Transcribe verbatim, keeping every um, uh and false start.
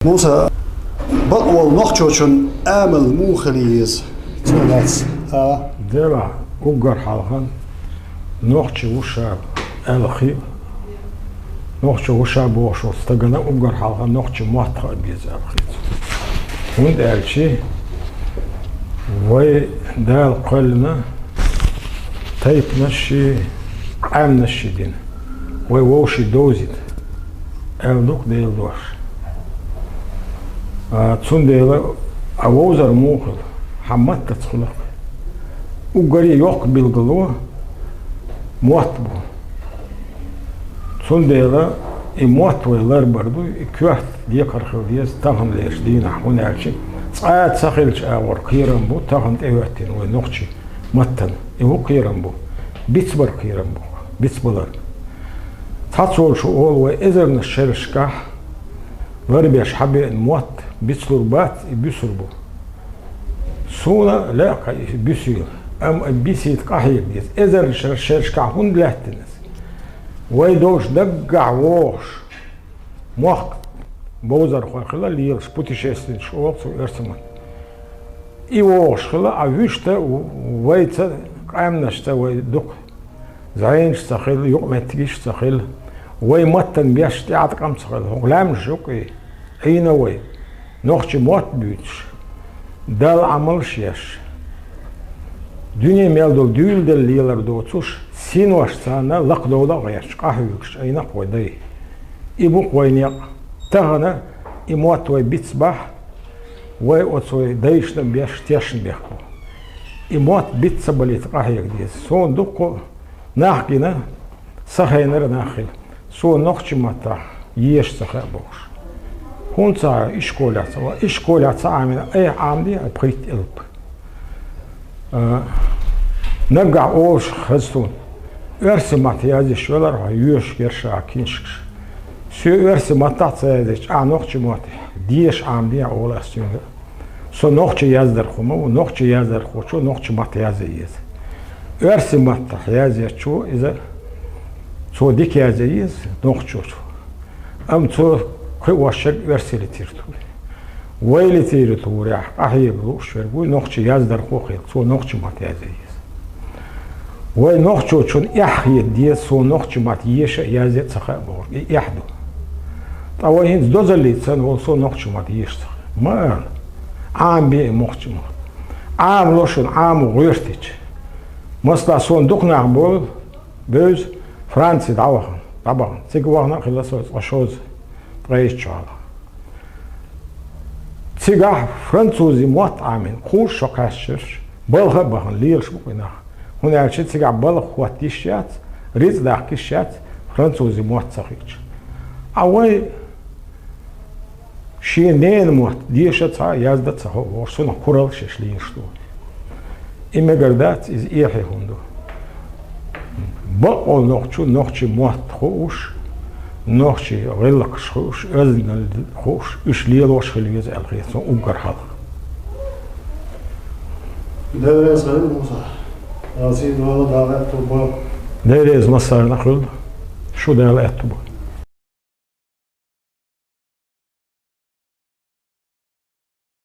Муса, бакъволу нохчочун амал муха хила еза? Цо лаьцна. А? Делахь, уггар хьалха нохчи ву ша аьлла хи. Нохчо ву ша бохуш волу стагана уггар хьалха нохчи мотт хаа беза аьлла хи. ХӀунда аьлча вай Дала кхоьллина тайпанаш ши, къаьмнаш ши дина. Вай вовший довзийта аьлла ду-кх Делан дош. А, цундела а вовзар муха хила? Хьан маттаца хуьлу-кх. Уггаре йоккха билгало мотт бу. Цундела и мотт вай ларбар ду, и коьрта декхар хила деза таханлерчу дийнахь, хӀунда аьлча цкъа а ца хиллачу агӀор кхерам бу тахана тӀехӀоьттина вай нохчи маттана. И хӀун кхерам бу? Бицбар кхерам бу, бицбалар. Цхьацца волчо олу, вай эзарнаш шерашкахь ларбеш хьабеана мотт бицлур бац, и буьсур бу. Суна лаьа-кх и буьсийла, амма и бисийта къахьега деза. Эзарнаш шерашкахь хӀунда лаьттина иза? Вай долуш даггахь вогӀуш, мохк бовзархой хила лелаш, путешественникаш олу цу оьрсийн маттахь. И вогӀуш хила, а вуьшта вайца, къаьмнашца вай дукха зӀенаш ца хила, юкъаметтигаш ца хила, вай маттана беш тӀеӀаткъам ца хила. ХӀокху лаьмнаш ю-кх и, Ӏийна вай, нохчи мотт буьйцуш, Далла Ӏамалш еш, дуьне мел долу дуьйладелла лелар доцуш, синош царна лакхадовла а гӀерташ, къахьоьгуш Ӏийна-кх вай дай. И бу-кх вайн некъ. Тахана и мотт вай бицбахь, вай оцу вай дайшна беш тешна бехк бу. И мотт биц ца балийта къахьега деза. Суна дуккха нах гина, сан хенара нах хила, суна нохчи маттахь еша ца хаьа бохуш. ХӀунда ца хаьа, ишколехь ца ван, ишколехь ца Ӏамийна, айхьа Ӏамаде а пхийтта элп. А, наггахь олуш хеза суна, оьрсийн маттахь язъеш велара хьо, йоьшуш яра ша киншкаш. Соь оьрсийн маттахь ца язъеш, ахь нохчи маттахь деша Ӏамаде а олу ас цуьнга. Со нохчи яздархо ма ву, нохчи яздархочо нохчи матта язъе еза. Оьрсийн маттахь язъечо иза, цо дика язъе еза нохчочо. Амма цо кхиош ерг оьрсийн литература. Вай литературехь къахьега лууш верг вуй нохчи яздархо а хила, цо нохчи матта язъе еза. Вай нохчочун эхь хета деза, цо нохчи матта еша а, язъе а ца хаьа бохург, и эхь ду. Ткъа вай хӀинца дозаллица санна волу, со нохчи матта еша ца хаьа. Ма ала, Ӏамабе и нохчи мотт. Ӏамало шуна, Ӏамо гӀоьртича. Масала, суна дукха нах бу бевза Франци дӀавахана, дӀабахана. Цига вахана а хилла со цкъа шозза, ткъе итт шо хьалха. Цигахь французийн мотт Ӏамийна, кхузткъа шо кхаьчнарш, балха а бахана, лелаш бу-кх и нах. ХӀунда аьлча цигахь балха хӀотта йиш яц, рицкъ даккха йиш яц, французийн мотт ца хиъча. Ткъа вай шен ненан мотт деша а ца хаьа, язда а ца хаьа бохуш, цунах куралла шаьш лелаш ду. И мегар дац, иза эхье хӀума ду. Бакъволу нохчо нохчи мотт хууш, нохчи гӀиллакхаш хууш, оьздангалла хууш, уьш лелош хила веза аьлла хета суна уггар хьалха. Дела реза хуьлда, Муса. Дала сий дойла, Дала аьтту бойла. Дела реза массарна хуьлда. Шу Дала аьтту бойла.